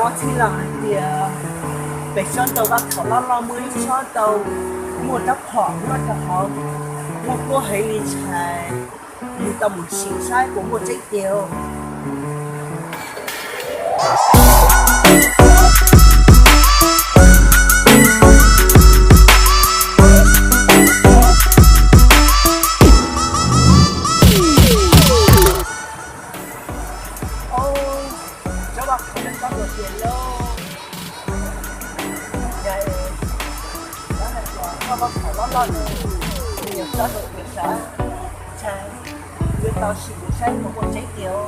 Txhij los hais tias pem tsob ntoo vaj kham loj loj muaj ib tsob ntoo muaj rab phom nyob rau hauv, muaj puab heev li ntshai. Yus tau mus sim saib puas muaj tseeb tiag. Tsob vaj kham no tsob dua tiag lauj. Yog tsob vaj kham loj loj no, yog tsob dua tiag sav, ntshai yuav tau sim mus saib puas muaj tseeb tiag.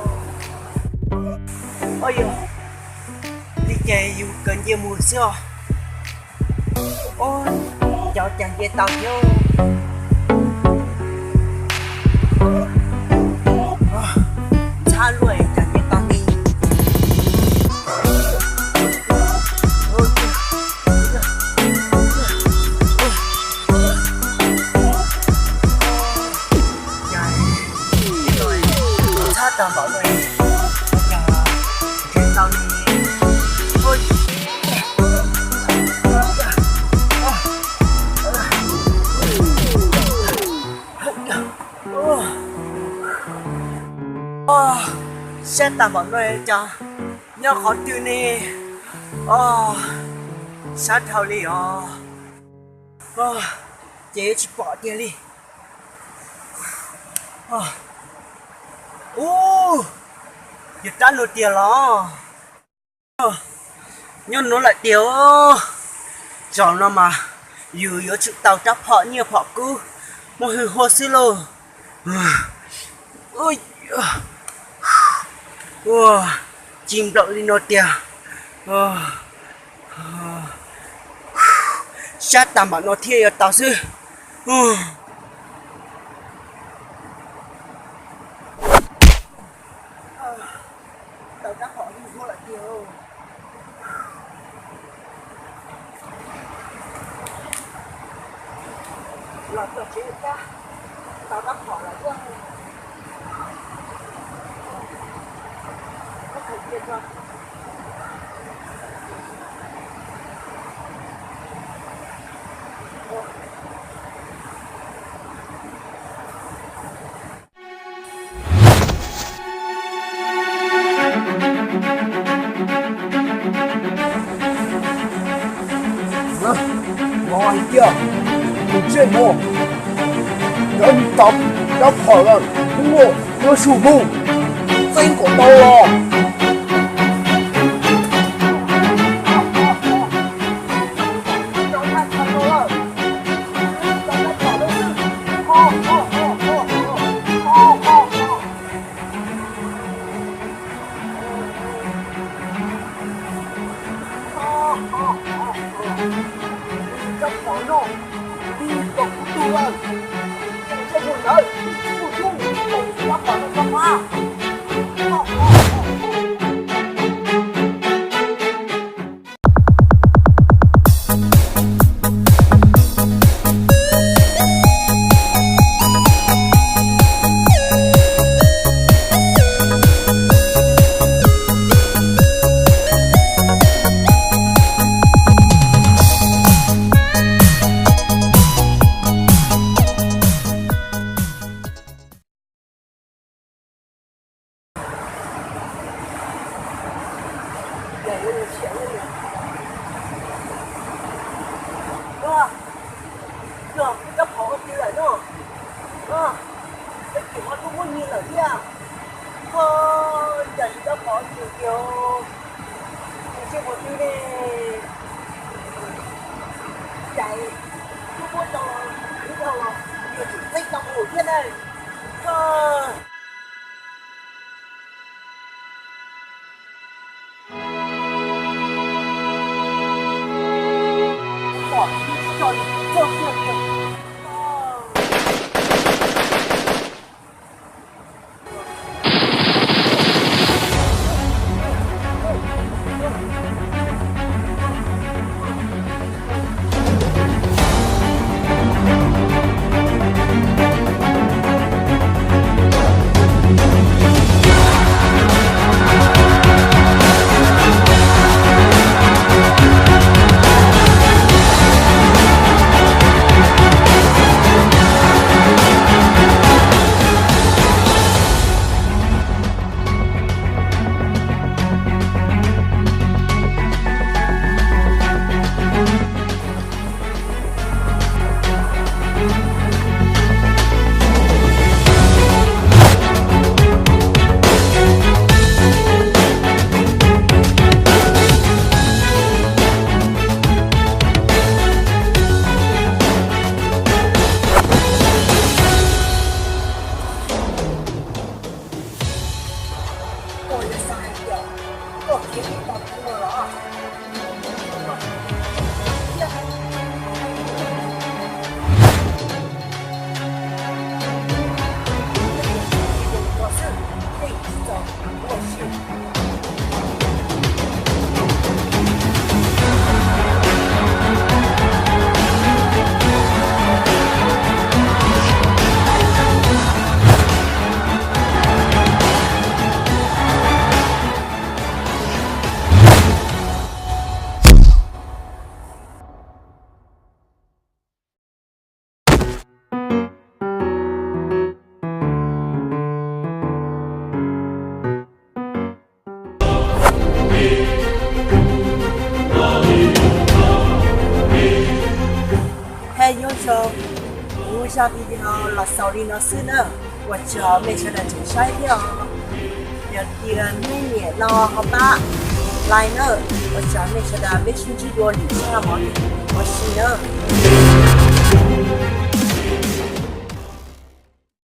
Ua yog li ces yus kawm nce mus xwb os. Ub, cov cas nce tau thiab. Ntxhab luaj cas nce tau li. Ntxhab tag npaum no, cas nce tau li. Sab tag npaum no cas nyob qhov twg ne? Sab dhau li os. Ces tsis pom tiag li. Ub, yog rab no tiag los? Nyob nuav lawm tiag. Zaum no mas yus yuav tsum tau rab phom nyiaj phom kub muaj hwj huaj xwb lauj. Ua, ci nplaum li no tiag. Sab tag npaum no thiaj yuav tau xwb. Tau rab phom hwj huaj lawm tiag. Los txog tsev kab, tau rab phom lawm thiab. Los hais tias tus ntsej muag, cov tau rab phom lawm, muaj yuav tsum mus txeeb kom tau los. Yog, yog, rab phom ua twg lawm no? Tab sis ho tuaj muab nyiag lawm thiab. Ho, cas yus rab phom ua twg tiag? Ntsej muag twg ne? Cas tuaj muab tau, ib tau los, yus tseem txeeb tau mus thiab ne. Ho. Zaj video los xaus li no xwb na, ua tsaug mej sawv daws tseem saib thiab os. Yog tias mej nyiam no ho pab like na, ua tsaug mej sawv daws, peb sib ntsib dua lwm zaj mov ua si.